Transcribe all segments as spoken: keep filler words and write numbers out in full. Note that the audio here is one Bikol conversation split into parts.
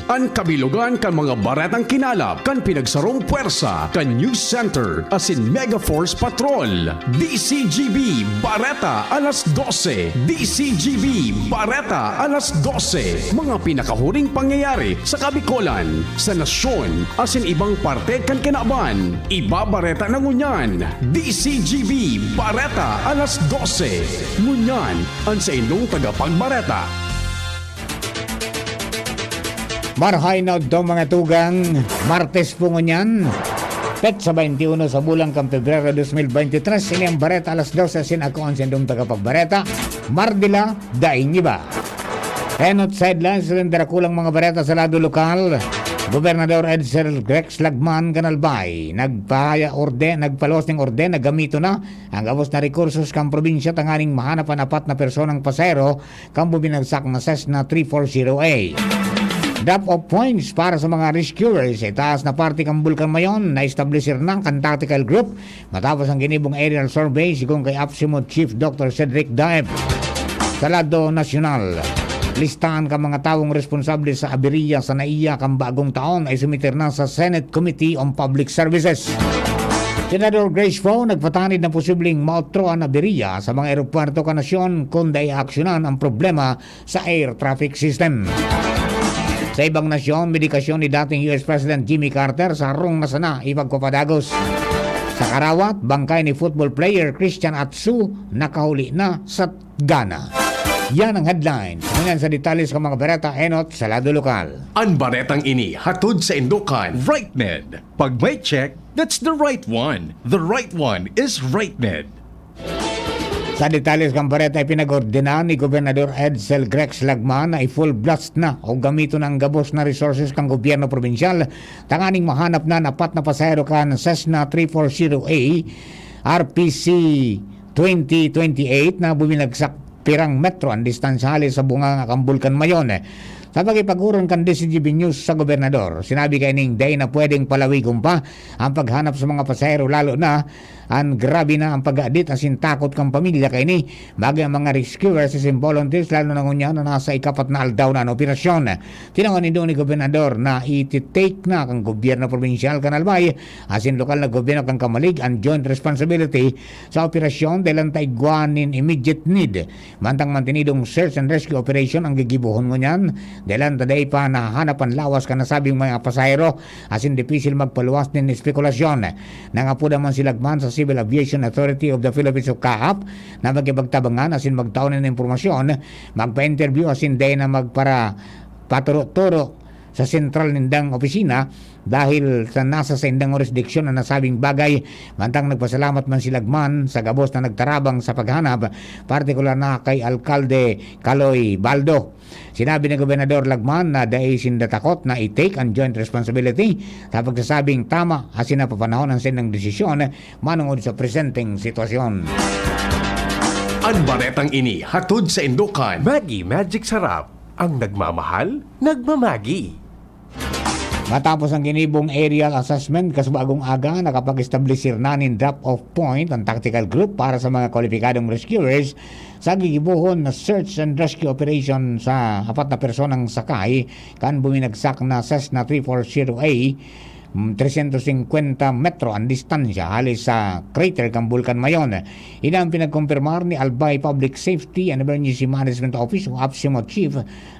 An kabilogan kan mga baretang kinalap kan pinagsarong pwersa kan News Center asin Mega Force Patrol. D C G B Bareta alas dose. D C G B Bareta alas dose. Mga pinakahuring pangyayari sa Kabikolan, sa nasyon, asin ibang parte kan kinaban. Ibabareta na ngunyan. D C G B Bareta alas dose. Ngunyan, an saindong tagapagbareta. Marhay na udto, mga tugang. Martes po ngunyan, petsa twenty-one sa bulan kan Pebrero dos mil veintitrés. Ini ang Bareta alas dose, asin ako an saindong tagapagbareta, Mardila Daing Iba. Enot sa headlines nin darakulang mga bareta sa lado lokal. Gobernador Edsel Rex Lagman kan Albay nagpahaya orde, nagpaluwas ning orde na gamiton na ang gabos na rekursos kan probinsya tanganing mahanap an apat na personang pasahero kan buminagsak na Cessna three four zero A. Drop-off points para sa mga rescuers sa itaas na parte kan Bulkan Mayon na-establisir na kan tactical group matapos ang ginibong aerial survey, sigon kay APSIMO Chief Doctor Cedric Daep. Sa lado nasyonal, listahan kan mga tawong responsable sa aberya sa NAIA kan bagong taon ay sumiter na sa Senate Committee on Public Services. Senador Grace Poe nagpatanid na posibleng maotro an aberya sa mga eropuwerto kan nasyon kun dai aaksyonan ang problema sa air traffic system. Sa ibang nasyon, medikasyon ni dating U S President Jimmy Carter sa harong na sana ipagpapadagos. Sa karawat, bangkay ni football player Christian Atsu nakahuli na sa Ghana. Yan ang headlines. Ngunyan sa detalye kan mga bareta, enot sa lado lokal. An baretang ini hatod saindo kan Right Med. Pag may check, that's the right one. The right one is Right Med. Sa detalye kan bareta, ipinag-ordena ni Gobernador Edsel Rex Lagman na i-full blast na o gamiton ang gabos na resources kan gobyerno probinsyal tanganing mahanap na an apat na pasahero kan Cessna three four zero A R P C twenty twenty-eight na buminagsak pirang metro an distansya hali sa bunganga kan Bulkan Mayon. Sa pakipag-oron kan D C G B News sa gobernador, sinabi kaining dai na pwedeng palawigon pa ang paghanap sa mga pasahero, lalo na an grabe na ang pag-aadit asin takot kan pamilya kaini. Magin ang mga rescuers asin volunteers, lalo na ngunyan na nasa ikapat na aldaw na an operasyon. Tinangaw nindo ni gobernador na iti-take na kan gobyerno probinsyal kan Albay asin lokal na gobyerno kan Camalig an joint responsibility sa operasyon dahil an ta igwa nin immediate need. Mantang mantenidong search and rescue operation ang gigibohon ngunyan, dahil an ta dai pa nahahanap an lawas kan nasabing mga pasahero asin dipisil magpaluwas nin espekulasyon. Nangapod naman si Lagman sa Civil Aviation Authority of the Philippines o CAAP na makipagtabangan asin magtao nin impormasyon, magpa-interview asin dai na magpara-, paturo-turo sa sentral nindang opisina dahil sa nasa saindang jurisdiksyon an nasabing bagay. Mantang nagpasalamat man si Lagman sa gabos na nagtarabang sa paghanap, partikular na kay Alkalde Kaloy Baldo. Sinabi ni Gobernador Lagman na dai sinda takot na i-take an joint responsibility sa pagsasabing tama asin napapanahon an saindang desisyon manongod sa presenteng sitwasyon. An baretang ini hatod saindo kan Maggi Magic Sarap, ang nagmamahal, nagmamagi. Matapos ang ginibong aerial assessment kasubagong aga, nakapag-establisir na nin drop-off point ang tactical group para sa mga kwalipikadong rescuers sa gigibohon na search and rescue operation sa apat na personang sakay kan buminagsak na Cessna three four zero A. Mm, tresyentos singkwenta metro ang distansya hali sa crater kan Bulkan Mayon. Ini ang pinagkumpirmar ni Albay Public Safety and Emergency Management Office o APSEMO Chief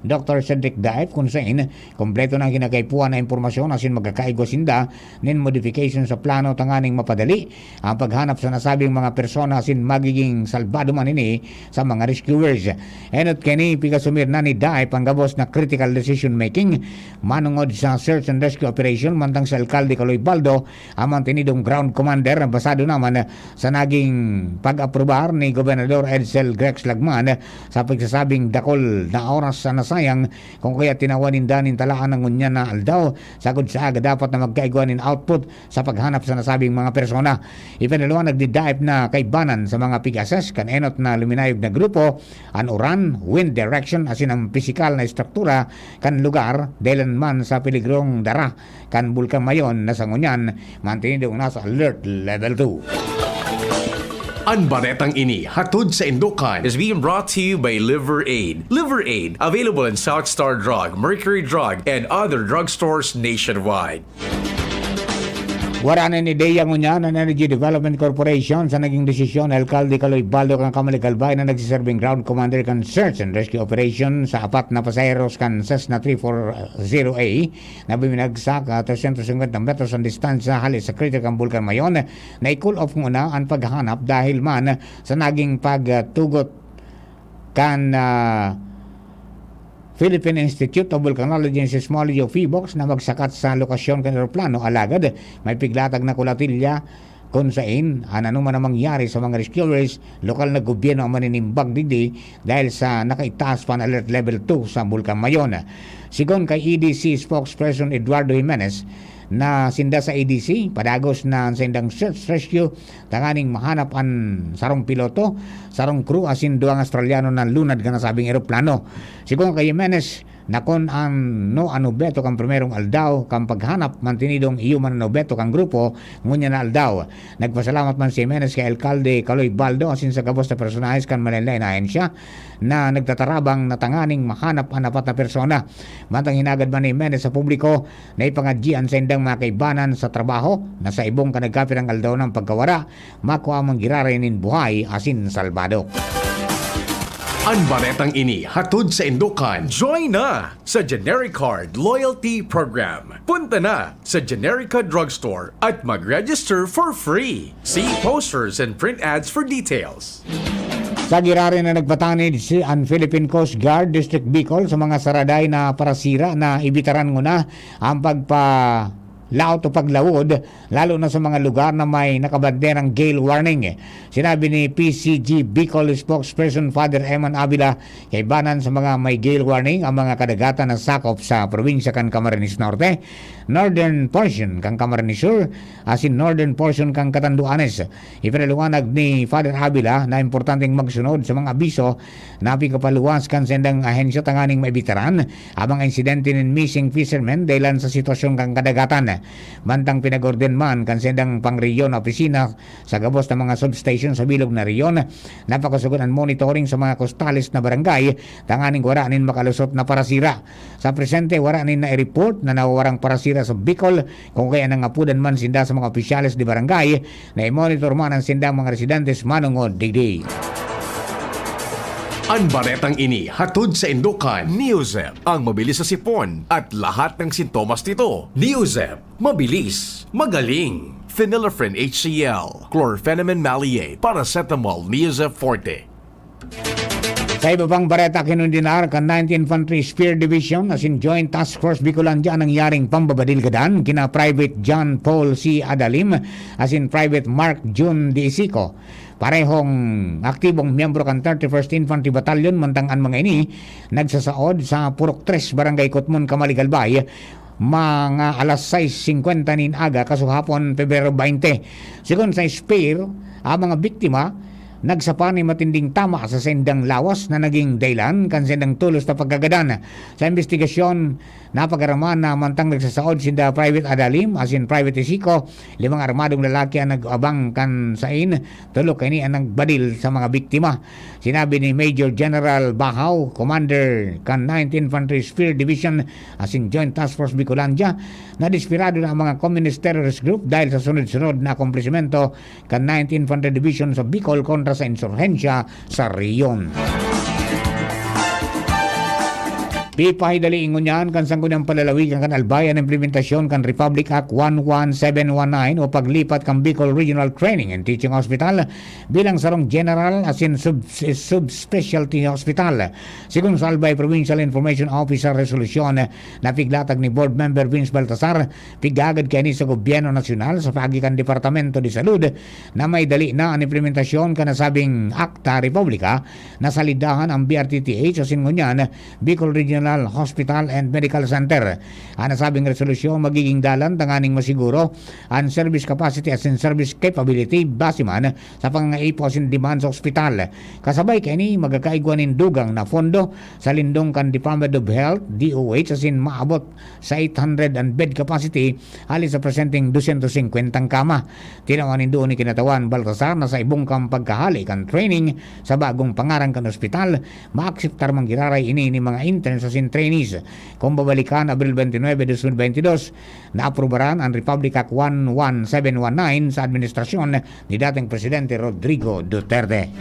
Doctor Cedric Daep, kun sain kompleto na an kinakaipuhan na impormasyon asin magkakaigwa sinda nin modification sa plano tanganing mapadali ang paghanap sa nasabing mga persona asin magiging salbado man ini sa mga rescuers. Enot kaini, pigasumir na ni Daep an gabos na critical decision making manongod sa search and rescue operation, mantang si Alkalde Kaloy Baldo, ang mantenidong ground commander, basado naman sa naging pag-aprobar ni Gobernador Edsel Rex Lagman sa pagsasabing dakul na oras an nasayang kung kaya tinawan ninda nin talaan an ngunyan na aldaw, sagkod sa aga dapat na magkaigwa nin output sa paghanap sa nasabing mga persona. Ipinaliwanag ni Daep na kaibanan sa mga pig-assess kan enot na luminayog na grupo, an uran, wind direction asin an pisikal na estruktura kan lugar, dahilan man sa peligrong dara kan Bulkan Mayon na sa ngunyan mantenidong nasa alert level two. An baretang ini hatod saindo kan is being brought to you by Liver Aid. Liver Aid, available in South Star Drug, Mercury Drug, and other drugstores nationwide. Wara nin ideya ngunyan an Energy Development Corporation sa naging desisyon ni Alkalde Kaloy Baldo kan Camalig Albay na nagsiserbing ground commander kan search and rescue operation sa apat na pasaheros kan Cessna three four zero A na buminagsak a trescientos cincuenta metros an distansya hali sa crater kan Bulkan Mayon. Nai-cool off nguna an paghahanap dahil man sa naging pagtugot kan, ah, Philippine Institute of Volcanology and Seismology o PHIVOLCS na magsakat sa lokasyon kan eroplano. Alagad may piglatag na kulatilya kun sain an anoman na mangyari sa mga rescuers, lokal na gobyerno ang maninimbag digdi dahil sa nakaitaas pa an alert level two sa Bulkan Mayon. Sigon kay E D C spokesperson Eduardo Jimenez, na sinda sa E D C padagos na an saindang search rescue tanganing mahanap an sarong piloto, sarong crew asin duwang Australiano na lunad kan nasabing eroplano. Sigon kay Jimenez, na kun ano an obheto kan primerong aldaw kan paghanap, mantinidong iyo man an obheto kan grupo ngunyan na aldaw. Nagpasalamat man si Jimenez kay Alkalde Kaloy Baldo asin sa gabos na personahes kan malaen-laen na ahensya na nagtatarabang na tanganing mahanap an apat na persona. Mantang hinagad man ni Jimenez sa publiko na ipangadyi an saindang mga kaibanan sa trabaho na sa ibong kan nagkapirang aldaw nang pagkawara, makua man giraray nin buhay asin salbado. An baretang ini hatod saindo kan Join na sa Genericard Loyalty Program. Punta na sa Generica Drugstore at mag-register for free. See posters and print ads for details. Sa giraray na nagpatanid si an Philippine Coast Guard District Bicol sa mga saraday na parasira na ibitaran nguna ang pagpalaot o paglawod, lalo na sa mga lugar na may nakabanderang gale warning. Sinabi ni P C G Bicol spokesperson Father Eman Avila, kaibanan sa mga may gale warning ang mga kadagatan na sakop sa probinsya kan Camarines Norte, northern portion kan Camarines Sur, asin northern portion kan Catanduanes. Ipinaliwanag ni Father Avila na importanteng magsunod sa mga abiso na pigpapaluwas kan saindang ahensya tanganing maibitaran ang mga insidente nin missing fishermen dahilan sa sitwasyon kan kadagatan. Mantang pinag-orden man kan saindang pangrehiyon na opisina sa gabos na mga substation sa bilog na rehiyon na pakasogon an monitoring sa mga kostales na barangay tanganing wara nin makalusot na parasira. Sa presente, wara nin nai-report na nawawarang parasira sa Bicol, kun kaya nangapodan man sinda sa mga opisyales de barangay na i-monitor man an sindang mga residentes manongod digdi. An baretang ini hatod saindo kan Neozep, ang mabilis sa sipon at lahat ng sintomas nito. Neozep, mabilis, magaling. Phenylephrine H C L, chlorphenamine maleate, paracetamol, Neozep Forte. Sa iba pang bareta, kinondenar kan Ninth Infantry Spear Division asin Joint Task Force Bicolandia an nangyaring pambabadil gadan kina Private John Paul C. Adalim asin Private Mark Jun de Isico. Parehong aktibong miyembro kan Thirty-first Infantry Battalion, mantang an mga ini nagsasaod sa Purok Tres, Barangay Kutmon, Camalig Albay, mga alas sais singkwenta nin aga kasuhapon, Pebrero baynte. Sigon sa Spear, ang mga biktima nagsapa nin matinding tama sa saindang lawas na naging dahilan kan saindang tolos na pagkagadan. Sa imbestigasyon, napag-araman na mantang nagsasaod sinda Private Adalim asin Private Isico, limang armadong lalaki ang nag-abang kan sain, tulo kaini ang nagbadil sa mga biktima. Sinabi ni Major General Bahaw, commander kan Ninth Infantry Spear Division asin Joint Task Force Bicolandia, na desperado na ang mga Communist terrorist group dahil sa sunod-sunod na akomplisimento kan Ninth Infantry Division sa Bicol kontra sa insurhensya sa rehiyon. Pipahidali ngunyan kan Sangguniang Panlalawigan kan Albay an implementasyon kan Republic Act one one seven one nine o paglipat kan Bicol Regional Training and Teaching Hospital bilang sarong general asin sub-, subspecialty hospital. Sigon sa Albay Provincial Information Officer Resolution na piglatag ni Board Member Vince Baltasar, pigagad kaini sa Gobyerno Nasyonal sa paagi kan Departamento de Salud na maidali na an implementasyon kan nasabing Akta Republika na salidahan ang B R T T H asin ngunyan Bicol Regional Hospital and Medical Center. An nasabing resolusyon magiging dalan tanganing masiguro an service capacity asin service capability base man sa pangangaipo asin demand sa ospital. Kasabay kaini, magkakaigwa nin dugang na pondo sa lindong kan Department of Health, D O H, asin maabot sa eight hundred an bed capacity hali sa presenteng dosyentos singkwentang kama. Tinawan nin duon ni Kinatawan Baltasar na sa ibong kan pagkahale kan training sa bagong pangaran kan ospital, maakseptar man giraray ini ni mga interns asin trainees. Kung babalikan, Abril twenty-nine, twenty twenty-two, naaprubaran an Republic Act one one seven one nine sa administrasyon ni dating Presidente Rodrigo Duterte.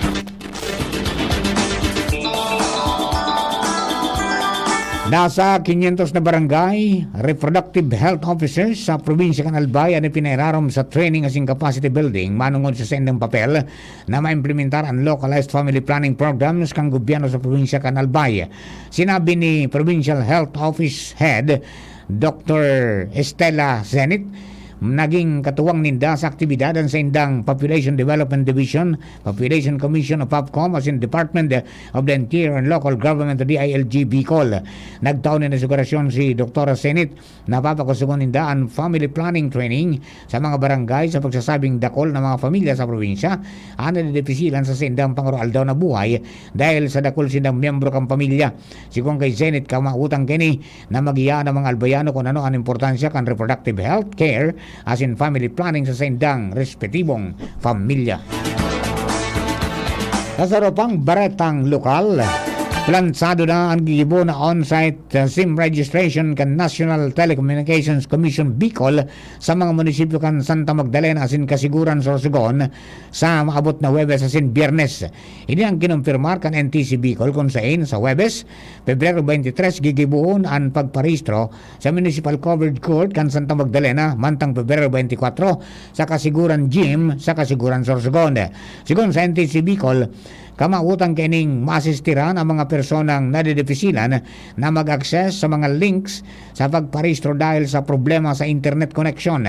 Nasa quinientos na barangay reproductive health officers sa probinsya kan Albay an ipinairarom sa training asin capacity building manongod sa saindang papel na maimplementar an localized family planning programs kan gobyerno sa probinsya kan Albay. Sinabi ni Provincial Health Office Head Doctor Estela Zenit, naging katuwang ninda sa aktibidad an saindang Population Development Division, Population Commission o POPCOM asin Department of the Interior and Local Government o D I L G Bicol. Nagtao nin asegurasyon si Doktora Zenit na papakusugon ninda an family planning training sa mga barangay sa pagsasabing dakul na mga pamilya sa probinsya an nadidipisilan sa saindang pangaroaldaw na buhay dahil sa dakul sindang miyembro kan pamilya. Sigon kay Zenit, kamawotan kaini na magiya an mga Albayano kun ano an importansya kan reproductive health care asin family planning sa saindang respetibong pamilya. Sa sarong pang baretang lokal, plansado na an gigibo na on-site, uh, SIM registration kan National Telecommunications Commission Bicol sa mga munisipyo kan Santa Magdalena asin Casiguran, Sorsogon, sa maabot na Huwebes asin Biyernes. Ini ang kinumpirmar kan N T C Bicol, kun sain sa Huwebes, Pebrero twenty-three, gigibohon an pagparehistro sa Municipal Covered Court kan Santa Magdalena, mantang Pebrero twenty-four sa Casiguran Gym sa Casiguran, Sorsogon. Sigon sa N T C Bicol, kamawotan kaining maasistiran ang mga personang nadidipisilan na mag-access sa mga links sa pagparehistro dahil sa problema sa internet connection,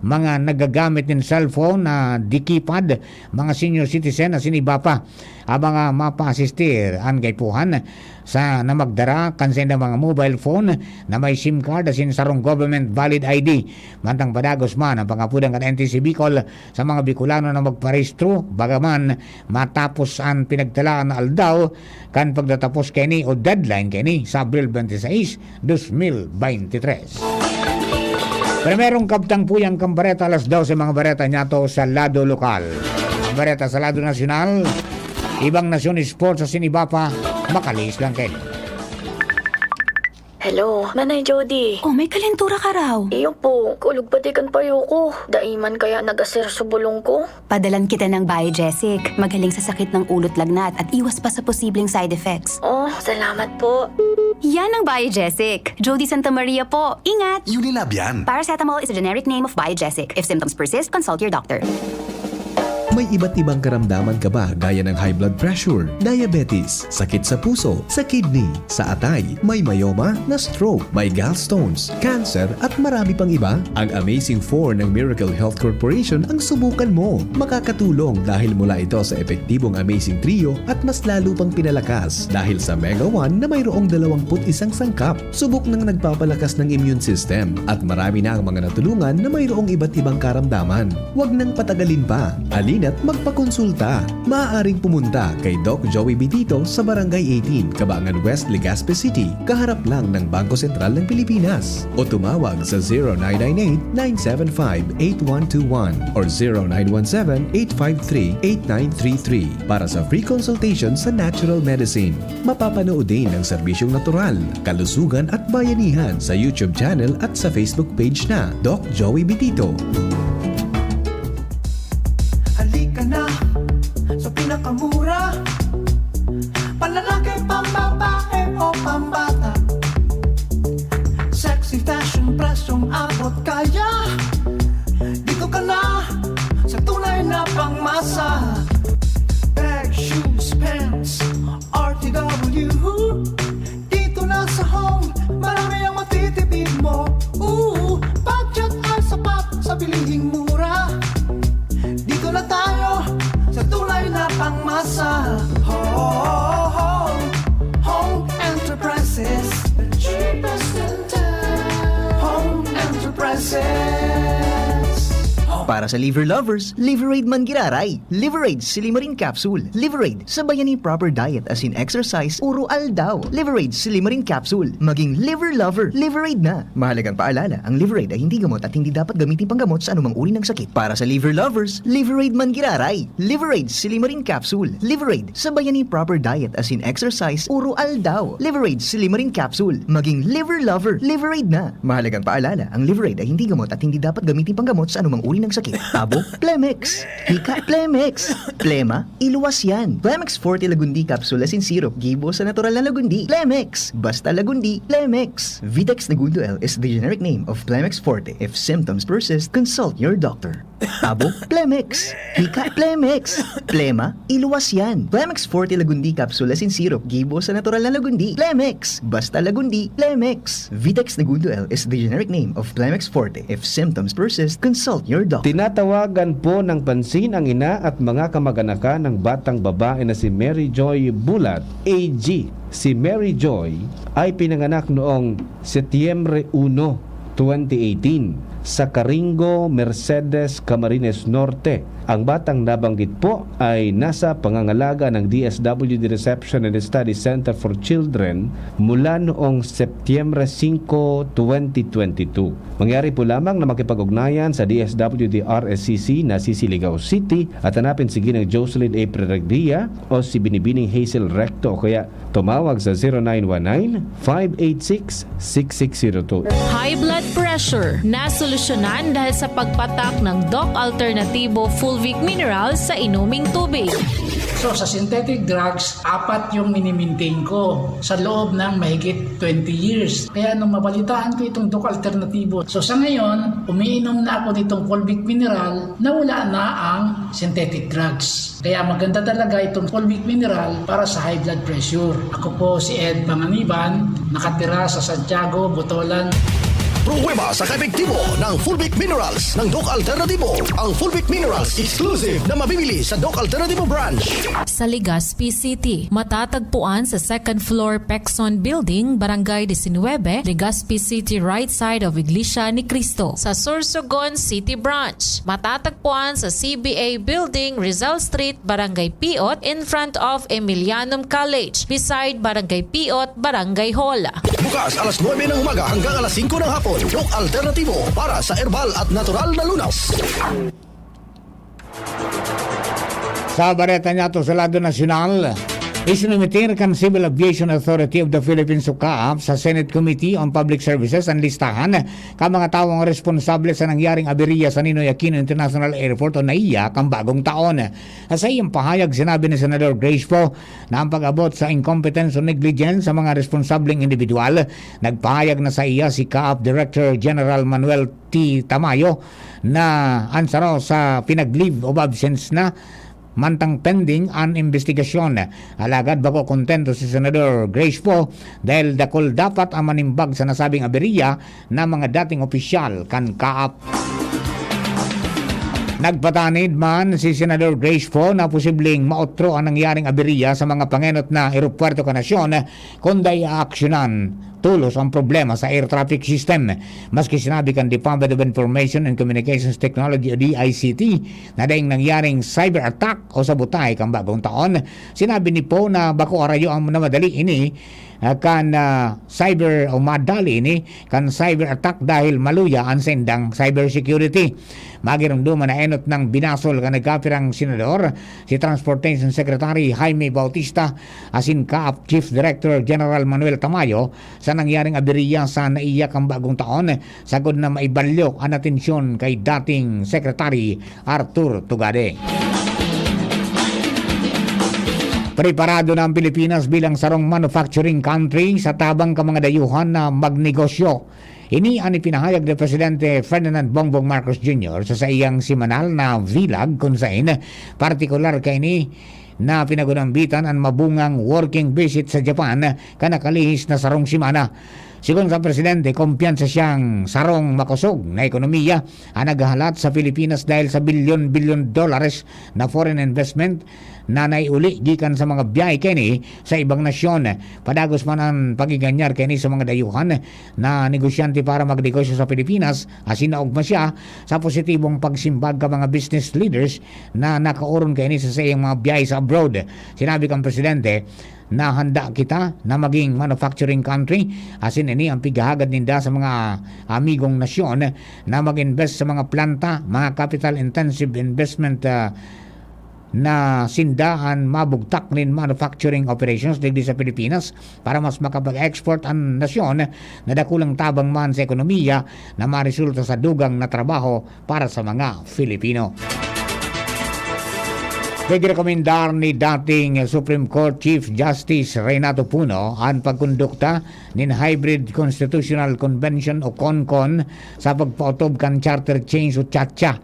mga naggagamit nin cellphone na di keypad, mga senior citizen asin iba pa. Ang mga mapaasistir an kaipuhan sa na magdara kan saindang mga mobile phone na may SIM card asin sarong government valid I D. Mantang padagos man ang pangapodan kan N T C Bicol sa mga Bicolano na magparehistro, bagaman matapos an pinagtalaan na aldaw kan pagtatapos kaini o deadline kaini sa Abril twenty-six, dos mil bente tres. Primerong kabtang puyang kan bareta, alas dose mga bareta niyato sa lado lokal. Ang bareta sa lado nasyonal, ibang nasyon, sports asin iba pa, makalihis lang kaini. Hello, Manay Jody. Oh, may kalentura ka raw. Iyo po, kulog pati kan payo ko. Dai man kaya nag-aser sa bulong ko. Padalan kita ng Biogesic. Magaling sa sakit ng ulo't lagnat at iwas pa sa posibleng side effects. Oh, salamat po. Yan ang Biogesic. Jody Santa Maria po. Ingat! Unilab yan. Paracetamol is a generic name of Biogesic. If symptoms persist, consult your doctor. May iba't ibang karamdaman ka ba, gaya ng high blood pressure, diabetes, sakit sa puso, sa kidney, sa atay, may myoma, na-stroke, may gallstones, cancer, at marami pang iba? Ang Amazing Four ng Miracle Health Corporation ang subukan mo. Makakatulong dahil mula ito sa epektibong Amazing Trio at mas lalo pang pinalakas dahil sa Mega One na mayroong dalawampu't isang sangkap. Subok nang nagpapalakas ng immune system at marami na ang mga natulungan na mayroong iba't ibang karamdaman. Huwag nang patagalin pa. Halina't magpakonsulta. Maaaring pumunta kay Doc Joey Bitito sa Barangay eighteen, Cabangan West, Legazpi City, kaharap lang ng Bangko Sentral ng Pilipinas. O tumawag sa zero nine nine eight, nine seven five, eight one two one or zero nine one seven, eight five three, eight nine three three para sa free consultation sa natural medicine. Mapapanood din ang serbisyong natural, kalusugan at bayanihan sa YouTube channel at sa Facebook page na Doc Joey Bitito. Halika na sa pinakamura, panlalaki, pambabae o pambata. Sexy fashion, presyong abot kaya. Dito ka na sa tunay na pangmasa. Bag, shoes, pants, R T W. Dito na sa Home, marami ang matitipid mo. Ooh, budget ay sapat sa bilihing mura. Dito na tayo sa tunay na pangmasa. Home, Home Enterprises. Para sa liver lovers, Liveraid man giraray. Liveraid Silimarin Capsule. Liveraid, sabayan ni proper diet asin exercise uro aldaw. Liveraid Silimarin Capsule. Maging liver lover, Liveraid na. Mahalagang paalala, ang Liveraid ay hindi gamot at hindi dapat gamitin panggamot sa anumang uri ng sakit. Para sa liver lovers, Liveraid man giraray. Liveraid Silimarin Capsule. Liveraid, sabayan ni proper diet asin exercise uro aldaw. Liveraid Silimarin Capsule. Maging liver lover, Liveraid na. Mahalagang paalala, ang Liveraid ay hindi gamot at hindi dapat gamitin panggamot sa anumang uri ng sakit. Abo, Plemex. Hika, Plemex. Plema, iluwas yan. Plemex Forte Lagundi Capsule asin Syrup. Gibo sa natural na lagundi. Plemex. Basta lagundi, Plemex. Vitex Negundo L is the generic name of Plemex Forte. If symptoms persist, consult your doctor. Abo, Plemex. Hika, Plemex. Plema, iluwas yan. Plemex Forte Lagundi Capsule asin Syrup. Gibo sa natural na lagundi. Plemex. Basta lagundi, Plemex. Vitex Negundo L is the generic name of Plemex Forte. If symptoms persist, consult your doctor. Tinatawagan po ng pansin ang ina at mga kamag-anakan ng batang babae na si Mary Joy Bulat, A G. Si Mary Joy ay pinanganak noong Setyembre uno, twenty eighteen, sa Caringo, Mercedes, Camarines Norte. Ang batang nabanggit po ay nasa pangangalaga ng D S W D Reception and Study Center for Children mula noong Setyembre singko, twenty twenty-two. Mangyari po lamang na makipag-ugnayan sa D S W D R S C C na si Siligao City at hanapin si Ginang Jocelyn A. Preregdia o si Binibining Hazel Recto o kaya tumawag sa zero nine one nine, five eight six, six six zero two. High blood pressure, nasolusyonan dahil sa pagpatak ng Doc Alternativo Fulvic Mineral sa inuming tubig. So, sa synthetic drugs, apat yung minimintain ko sa loob ng mahigit twenty years. Kaya nung mabalitaan ko itong Doc Alternativo, so sa ngayon, umiinom na ako nitong Fulvic Mineral na wala na ang synthetic drugs. Kaya maganda talaga itong Fulvic Mineral para sa high blood pressure. Ako po si Ed Panganiban, nakatira sa Santiago, Botolan. Pruweba sa kaepektibo ng Fulvic Minerals ng Doc Alternativo. Ang Fulvic Minerals exclusive na mabibili sa Doc Alternativo Branch. Sa Legazpi City, matatagpuan sa second floor Pexon Building, Barangay diecinuebe, Legazpi City, right side of Iglesia ni Cristo. Sa Sorsogon City Branch, matatagpuan sa C B A Building, Rizal Street, Barangay Piot, in front of Emilianum College, beside Barangay Piot, Barangay Hall. Bukas alas nuebe ng umaga hanggang alas singko ng hapon. Doc Alternativo para sa herbal at natural na lunas. Sa bareta niyato sa lado nasyonal, isinumitir kan Civil Aviation Authority of the Philippines o CAAP sa Senate Committee on Public Services an listahan kan mga tawong responsable sa nangyaring aberya sa Ninoy Aquino International Airport o NAIA kan bagong taon. Sa saiyang pahayag, sinabi ni Senador Grace Poe na ang pag-abot sa incompetence o negligence sa mga responsableng individual. Nagpahayag na saiya si CAAP Director General Manuel T. Tamayo na an saro sa pinag-leave of absence na mantang pending an imbestigasyon. Alagad bako kontento si Senador Grace Poe dahil dakul dapat ang manimbag sa nasabing aberya na mga dating opisyal kan CAAP. Nagpatanid man si Senador Grace Poe na posibleng maotro ang nangyaring aberya sa mga pangenot na eropwerto kan nasyon kun dai aaksyonan tolos ang problema sa air traffic system. Maski sinabi kan Department of Information and Communications Technology o D I C T na daing nangyaring cyber attack o sabotahe kan bagong taon, sinabi ni Poe na bako harayo ang namadali ini, ah, kan, ah, cyber o madali ini kan cyber attack dahil maluya an saindang cyber security. Magiromdoman na enot nang binasol kan nagkapirang senador, si Transportation Secretary Jaime Bautista asin CAAP Chief Director General Manuel Tamayo sa nangyaring aberya sa NAIA kan bagong taon, sagkod na maibalyo an atensyon kay dating Secretary Arthur Tugade. Preparado na ang Pilipinas bilang sarong manufacturing country sa tabang kan mga dayuhan na magnegosyo. Ini an ipinahayag ni Presidente Ferdinand Bongbong Marcos Junior sa saiyang semanal na vlog, kun saen partikular kaini na pinagunambitan an mabungang working visit sa Japan kan nakalihis na sarong semana. Sigon sa presidente, kumpiyansa siyang sarong makosog na ekonomiya an naghahalat sa Pilipinas dahil sa bilyon-bilyon dolares na foreign investment na naiuli gikan sa mga biyahe kaini sa ibang nasyon. Padagos man an pagiganyar kaini sa mga dayuhan na negosyante para magnegosyo sa Pilipinas, asin naogma siya sa positibong pagsimbag kan mga business leaders na nakaoron kaini sa saiyang mga biyahe sa abroad. Sinabi kan presidente, na handa kita na maging manufacturing country, asin ini ang pighahagad ninda sa mga amigong nasyon na mag-invest sa mga planta, mga capital-intensive investment, ah, na sinda an mabugtak nin manufacturing operations digdi sa Pilipinas para mas makapag-export an nasyon na dakulang tabang man sa ekonomiya na maresulta sa dugang na trabaho para sa mga Filipino. Nagrekomendar ni dating Supreme Court Chief Justice Renato Puno an pagkondukta nin Hybrid Constitutional Convention o CONCON sa pagpaotob kan charter change o CHACHA.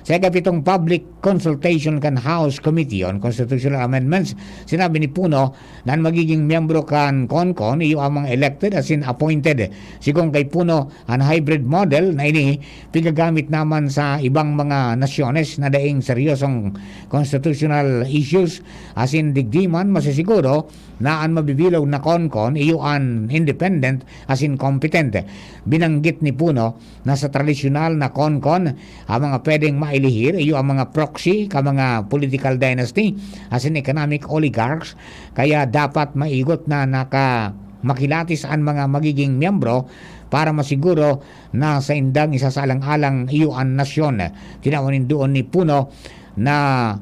Sa ikapitong public consultation kan House Committee on Constitutional Amendments, sinabi ni Puno na an magiging miyembro kan CONCON iyo ang mga elected asin appointed. Sigon kay Puno, an hybrid model na ini pigagamit naman sa ibang mga nasyones na daing seryosong constitutional issues, asin digdi man masisiguro na an mabibilog na CONCON iyo an independent asin competent. Binanggit ni Puno na sa tradisyonal na CONCON, ang mga pwedeng mailihir iyo ang mga proxy ka mga political dynasty asin economic oligarchs, kaya dapat maigot na naka makilatis an mga magiging miyembro para masiguro na saindang isasalang-alang iyo an nasyon. Tinawan nin duon ni Puno na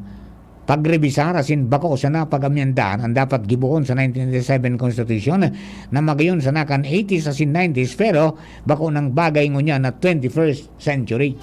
pagrebisar asin bako sana pag-amyendahan an dapat gibohon sa nineteen eighty-seven Constitution na magayon sana kan eighties asin nineties, pero bako nang bagay ngunyan na twenty-first century.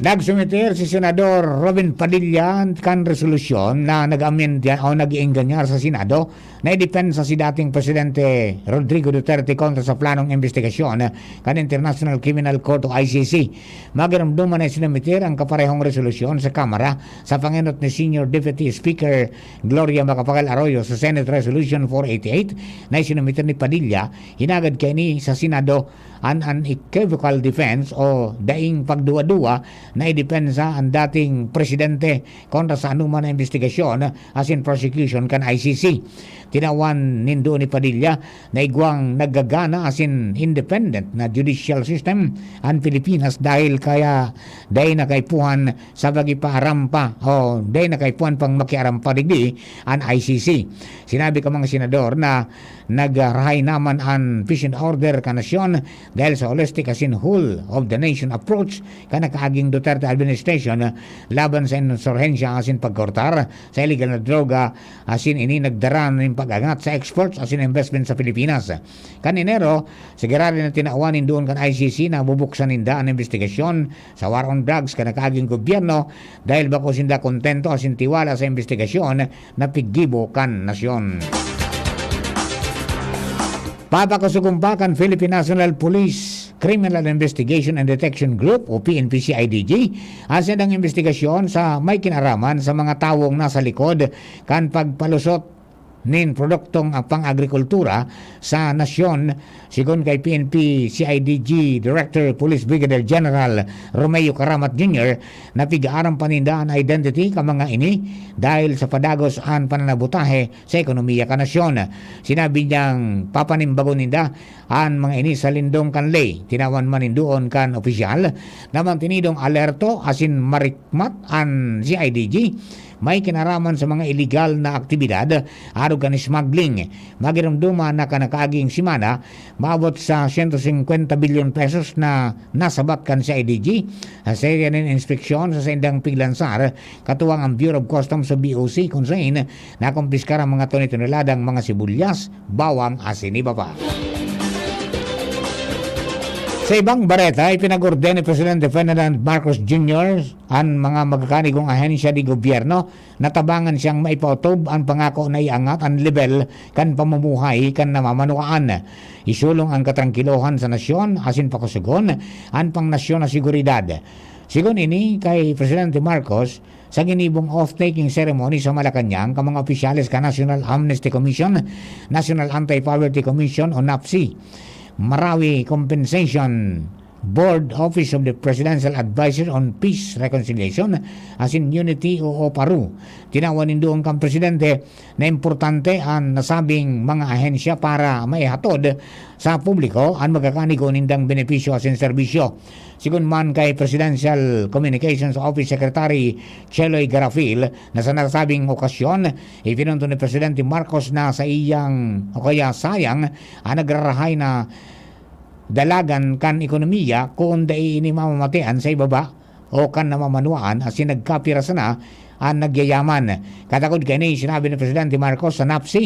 Nagsumiter si Senador Robin Padilla kan resolusyon na nag-amyenda o nag-ienganyar sa Senado na idepensa si dating Presidente Rodrigo Duterte kontra sa planong imbestigasyon kan International Criminal Court o I C C. Magiromdoman na isinumiter ang kaparehong resolusyon sa Kamara sa pangenot ni Senior Deputy Speaker Gloria Macapagal Arroyo sa Senate Resolution four eighty-eight na isinumiter ni Padilla. Hinagad kaini sa Senado an unequivocal defense o daing pagduwa-duwa na idepensa an dating presidente kontra sa anoman na imbestigasyon asin prosecution kan I C C. Tinawan nin duon ni Padilla na igwang naggagana asin independent na judicial system an Pilipinas dahil kaya dai na kaipuhan sa pagipaarampa o dai na kaipuhan pang makiarampa digdi an I C C. Sinabi kan mga senador na nagrahay naman an peace and order kan nasyon dahil sa holistic asin whole of the nation approach kan nakaaging Duterte administration laban sa insurhensya asin pagkortar sa iligal na droga, asin ini nagdara nin pag-angat sa exports asin investment sa Pilipinas. Kan Enero, sigurado na tinawan nin duon kan I C C na bubuksan ninda an imbestigasyon sa war on drugs kan nakaaging gobyerno dahil bako sinda kontento asin tiwala sa imbestigasyon na piggibo kan nasyon. Papakosog pa kan Philippine National Police Criminal Investigation and Detection Group o P N P C I D G an saindang imbestigasyon sa may kinaraman sa mga tawong nasa likod kan pagpalusot nin produktong pang-agrikultura sa nasyon. Sigon kay P N P C I D G Director Police Brigadier General Romeo Caramat Junior na pig-aaram pa ninda an identity kan mga ini dahil sa padagos an pananabotahe sa ekonomiya kan nasyon. Sinabi niyang papanimbagon ninda an mga ini sa lindong kan ley. Tinawan man nin duon kan opisyal na mantenidong alerto asin marikmat an C I D G may kinaraman sa mga iligal na aktibidad arog kan smuggling. Magiromdoman na kan nakaaging semana, maabot sa siyento singkwenta bilyon pesos na nasabat kan C I D G sa serya nin inspeksyon sa saindang piglansar, katuwang ang Bureau of Customs o B O C, kun sain nakumpiskar ang mga toni-toneladang mga sibulyas, bawang asin iba pa. Sa ibang bareta, ipinag-orden ni Presidente Ferdinand Marcos Junior an mga magkakanigong ahensya de gobyerno na tabangan siyang maipaotob an pangako na iangat an lebel kan pamumuhay kan namamanuan, isulong ang katrangkilohan sa nasyon asin pakosogon an pangnasyon na seguridad. Sigon ini kay Presidente Marcos, sa ginibong oath-taking ceremony sa Malacañang, kan mga opisyales kan National Amnesty Commission, National Anti-Poverty Commission o NAPSI, Marawi Compensation Board, Office of the Presidential Advisor on Peace, Reconciliation, asin Unity o OPARU. Tinawan nin dugang kan presidente na importante an nasabing mga ahensya para maihatod sa publiko an magkakanigo nindang benepisyo asin serbisyo. Sigon man kay Presidential Communications Office Secretary Cheloy Garafil, na sa nasabing okasyon, ipinunto ni Presidente Marcos na sa iyang o kaya sayang an nagrarahay na dalagan kan ekonomiya kun dai ini mamamatean sa ibaba o kan namamanwaan asin nagkapira sana an nagyayaman. Katakod kaini, sinabi ni Presidente Marcos sa NAPSI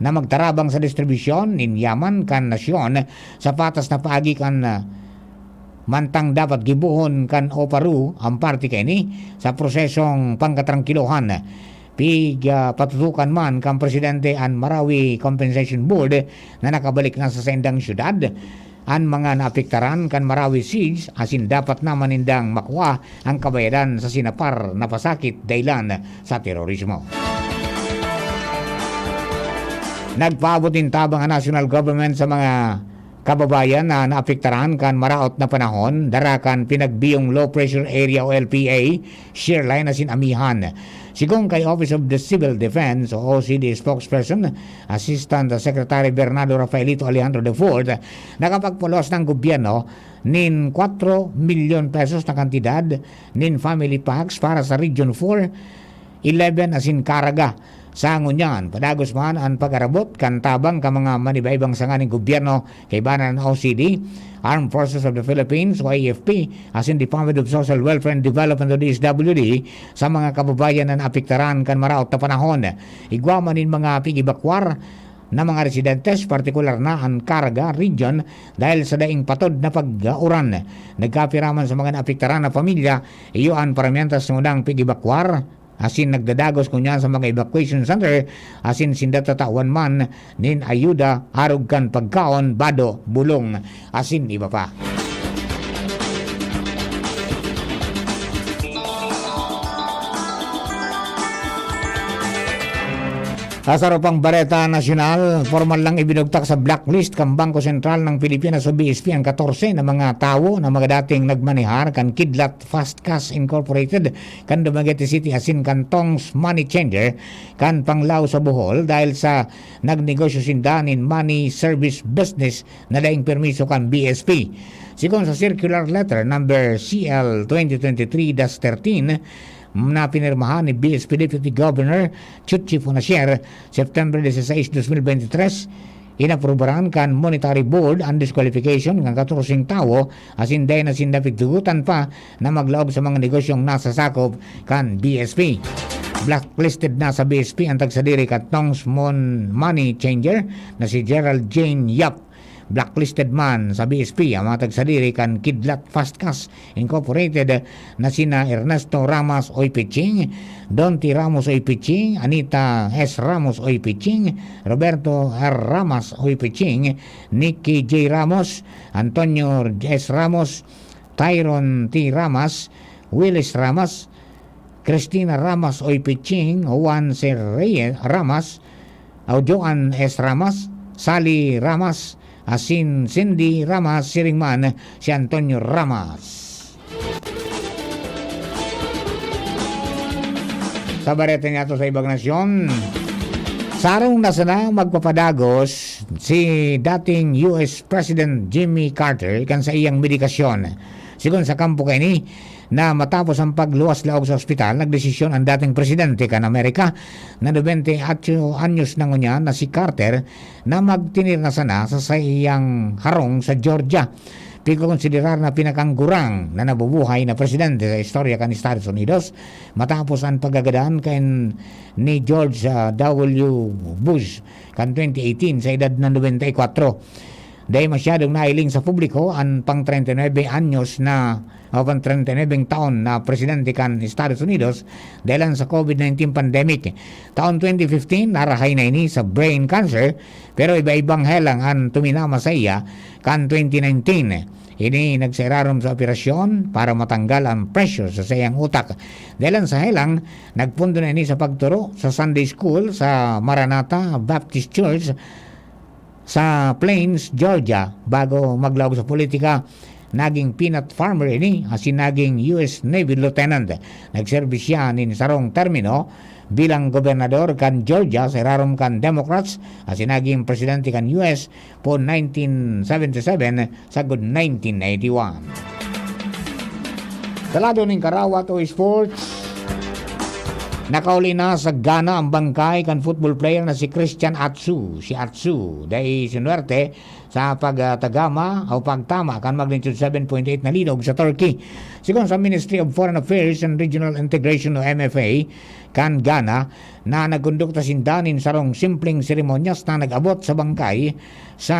na magtarabang sa distribusyon nin yaman kan nasyon sa patas na paagi kan, ah, mantang dapat gibohon kan OPARU ang parte kaini sa prosesong pangkatrangkilohan. Pig, ah, patutukan man kan presidente an Marawi Compensation Board na nakabalik na sa saindang syudad an mga naapektaran kan Marawi siege, asin dapat naman nindang makua ang kabayadan sa sinapar na pasakit dailan sa terorismo. Nagpaabot nin tabang ang national government sa mga kababayan na naapektaran kan maraot na panahon, dara kan pinagbiyong low pressure area o L P A, shear line asin amihan. Sigon kay Office of the Civil Defense o O C D spokesperson, Assistant Secretary Bernardo Rafaelito Alejandro the fourth, nakapagpulos na an gobyerno nin kwatro milyon pesos na kantidad nin family packs para sa Region four, eleven asin Caraga. Sa ngunyan, padagos man an pag-arabot kan tabang kan mga manibaibang sanga nin gobyerno, kaiba na an O C D, Armed Forces of the Philippines o A F P, asin Department of Social Welfare and Development o D S W D sa mga kababayan na naapektaran kan maraot na panahon. Igwa man nin mga pig-ebakwar na mga residentes, partikular na an Caraga Region, dahil sa daing patod na pag-uran. Nagkapira man sa mga naapektaran na pamilya, iyo an paramyentras ngunang pig-ebakwar, asin nagdadagos ngunyan sa mga evacuation center, asin sinda tatawan man nin ayuda arog kan pagkaon, bado, bulong, asin iba pa. Sa saro pang bareta nasyonal, pormal nang ibinugtak sa blacklist kan Bangko Sentral ng Pilipinas o B S P ang katorse na mga tawo na mga dating nagmanehar kan Kidlat Fast Cash Incorporated kan Dumaguete City asin kan Tong's Money Changer kan Panglao sa Bohol dahil sa nagnegosyo sinda nin money service business na daing permiso kan B S P. Sigon sa circular letter number C L twenty twenty-three dash thirteen, na pinirmahan ni B S P Deputy Governor Chuchi Funasier, September dieciséis, dos mil beintitrés, inaprubaran kan Monetary Board an disqualification kan katorseng tawo asin dai na sinda pigtugotan pa na maglaog sa mga negosyong nasa sakop kan B S P. Blacklisted na sa B S P ang tagsadiri kan Tong's Mon-, Money Changer na si Gerald Jane Yap. Blacklisted man sa B S P ang mga tagsadiri kan Kidlat Fast Cash Incorporated na sina Ernesto Ramas Oypiching, Donty Ramos Oypiching, Anita S Ramos Oypiching, Roberto R Ramas Oypiching, Nicky J Ramos, Antonio S Ramos, Tyron T Ramas, Willis Ramas, Christina Ramas Oypiching, Juan C. Reyes Ramas, o Joan S. Ramas, Sally Ramas, asin Cindy Ramas, siring man si Antonio Ramas. Sa bareta niyato sa ibang nasyon, sarong na sana magpapadagos si dating U S President Jimmy Carter kan sa iyang medikasyon. Sigon sa kampo kaini, na matapos ang pagluwas-laog sa ospital, nagdesisyon ang dating presidente kan Amerika na nobenta y ocho anyos na ngunyan na si Carter na magtinir na sana sa saiyang harong sa Georgia. Pigkokonsiderar na pinakagurang na nabubuhay na presidente sa istorya kan Estados Unidos matapos ang pagkagadan kan ni George, ah, W. Bush kan twenty eighteen sa edad na nobenta y kwatro. Dai masyadong nailing sa publiko an pang treinta y nuebe anyos na, o pang treinta y nuebe taon na presidente kan Estados Unidos dahilan sa COVID nineteen pandemic. Taon twenty fifteen, narahay na ini sa brain cancer, pero iba-ibang helang an tuminama saiya kan twenty nineteen. Ini nagsairarom sa operasyon para matanggal ang pressure sa saiyang utak. Dahilan sa helang, nagpundo na ini sa pagturo sa Sunday School sa Maranatha Baptist Church sa Plains, Georgia. Bago maglaog sa politika, naging peanut farmer ini, asin naging U S Navy lieutenant. Nagserbi siya nin sarong termino bilang gobernador kan Georgia sa irarom kan Democrats, asin naging presidente kan U S poon nineteen seventy-seven sagkod nineteen eighty-one. Sa lado nin karawat o sports, nakauli na sa Ghana ang bangkay kan football player na si Christian Atsu. Si Atsu, dai sinuwerte sa pagtagama o pagtama kan magnitude seven point eight na linog sa Turkey. Sigon sa Ministry of Foreign Affairs and Regional Integration o M F A kan Ghana, na nagkondukta sinda nin sarong simpleng seremonyas na nag-abot sa bangkay sa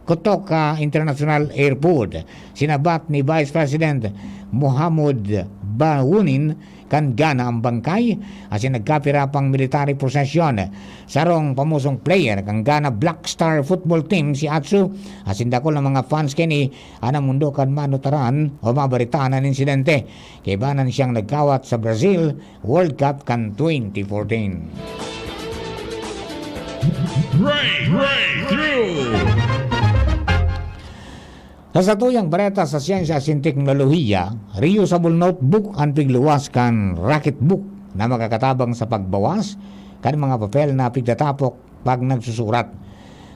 Kotoka International Airport. Sinabat ni Vice President Mohamed Bawunin kan Ghana ang bangkay, asin nagkapira pang military procession. Sarong pamosong player kan Ghana Black Star Football Team si Atsu, asin dakul na mga fans kini an namundo kan manutaran o mabaritaan an insidente. Kaibanan siyang nagkawat sa Brazil World Cup kan twenty fourteen. Break, breakthrough. Sa satuyang bareta sa siyensya asin teknolohiya, reusable notebook an pigluwas kan Rocketbook na makakatabang sa pagbawas kan mga papel na pigtatapok pag nagsusurat.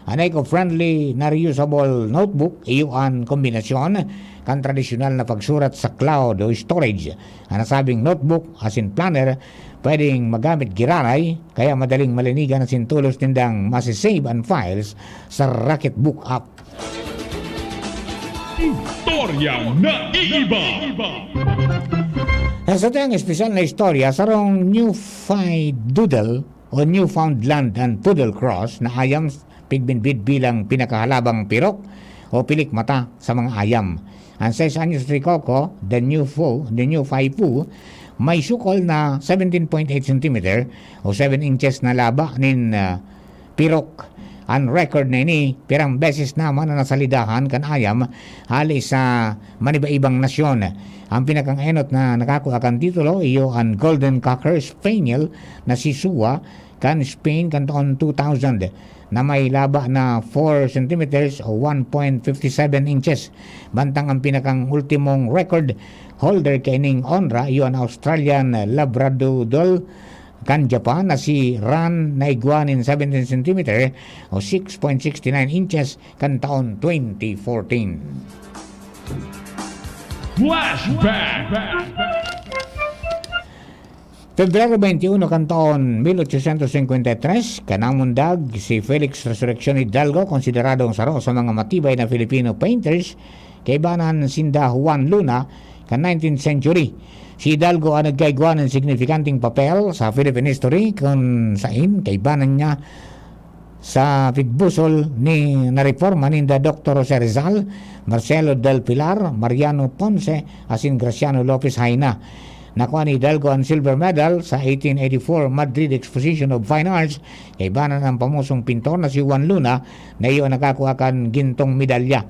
An eco-friendly na reusable notebook, iyo an kombinasyon kan tradisyonal na pagsurat sa cloud o storage. An nasabing notebook asin planner pwedeng magamit giraray, kaya madaling malinigan asin tolos nindang masi-save an files sa Rocketbook app. Istorya na iiba. Sa satuyang espesyal na istorya, sarong Newfie Doodle o Newfoundland and Poodle Cross na ayam pigbinbid bilang pinakahalabang pirok o pilik mata sa mga ayam. An sais anyos na si Coco, the new foe, the new five foe, may sukol na seventeen point eight centimeter o seven inches na laba nin, ah, pirok. An record na ini, pirang beses naman na nasalidahan kan ayam hali sa maniba-ibang nasyon. Ang pinakang-enot na nakakua kan titulo, iyo an Golden Cocker Spaniel na si Sua, kan Spain kan taon two thousand, na may laba na four centimeters o one point fifty seven inches. Bantang ang pinakang ultimong record holder kaining onra, iyo an Australian Labradoodle kan Japan na si Ran na igwa nin seventeen centimeter o six point sixty nine inches kan taon twenty fourteen. Flashback! Pebrero twenty-one kan taon mil ochocientos cincuenta y tres, kan namundag si Felix Resurreccion Hidalgo, konsideradong saro sa mga matibay na Filipino painters, kaibanan sinda Juan Luna kan nineteenth century. Si Hidalgo an nagkaigwa nin signifikanteng papel sa Philippine history, kun sain kaibanan niya sa pigbusol ni na reforma ninda Doktor Jose Rizal, Marcelo del Pilar, Mariano Ponce, asin Graciano Lopez Jaena. Nakua ni Hidalgo an silver medal sa eighteen eighty-four Madrid Exposition of Fine Arts, kaibanan an pamosong pintor na si Juan Luna, na iyo an nakakua kan gintong medalya.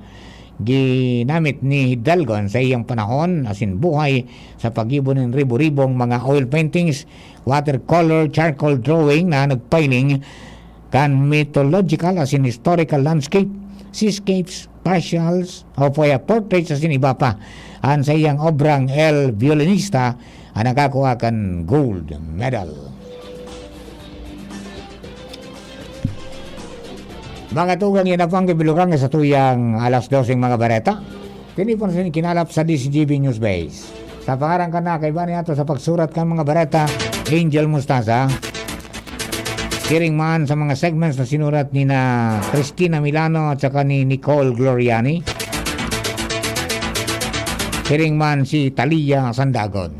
Ginamit ni Hidalgo an saiyang panahon asin buhay sa paggibo nin ribo-ribong mga oil paintings, watercolor, charcoal drawing na nagpahiling kan mythological asin historical landscape, seascapes, partials, o kaya portraits asin iba pa. An saiyang obrang El Violinista an nakakua kan gold medal. Mga tugang, yan na po ang kabilugan sa tuyang alas doseng mga bareta. Tinipon sa kinalap sa D C G B News Base. Sa pangaran kan nakaiba niya to sa pagsurat kan mga bareta, Angel Mostaza. Siring man sa mga segments na sinurat ni na Christina Milano at saka ni Nicole Gloriani. Siring man si Talia Sandagon.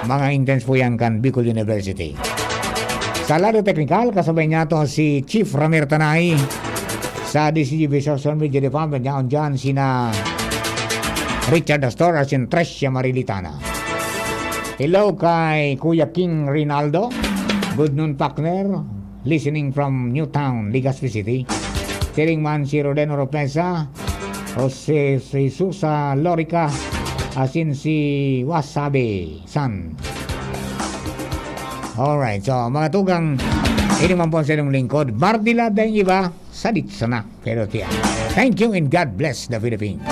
Mga interns po yan kan Bicol University. Sa lado teknikal, kasabay niya to si Chief Ramir Tanay. Sa D C G B Social Media Department, yaon dyan sina Richard Astor at si Tricia Marilitana. Hello kay Kuya King Rinaldo. Good noon, partner. Listening from Newtown, Legazpi City. Siring man si Roden Oropesa, Jose, si Susa Lorica, asin si Wasabi San. Alright, so, mga tugang, ini man po sa inyong lingkod, Mardila, dahil iba, sadit sana. Pero tiyan. Thank you and God bless the Philippines.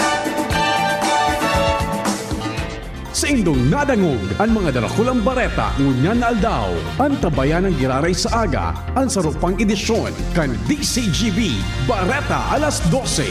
Saindong nadangog an mga darakulang bareta ngunyan na aldaw. Antabayan an giraray sa aga, an saro pang edisyon kan D C G B, Bareta alas dose.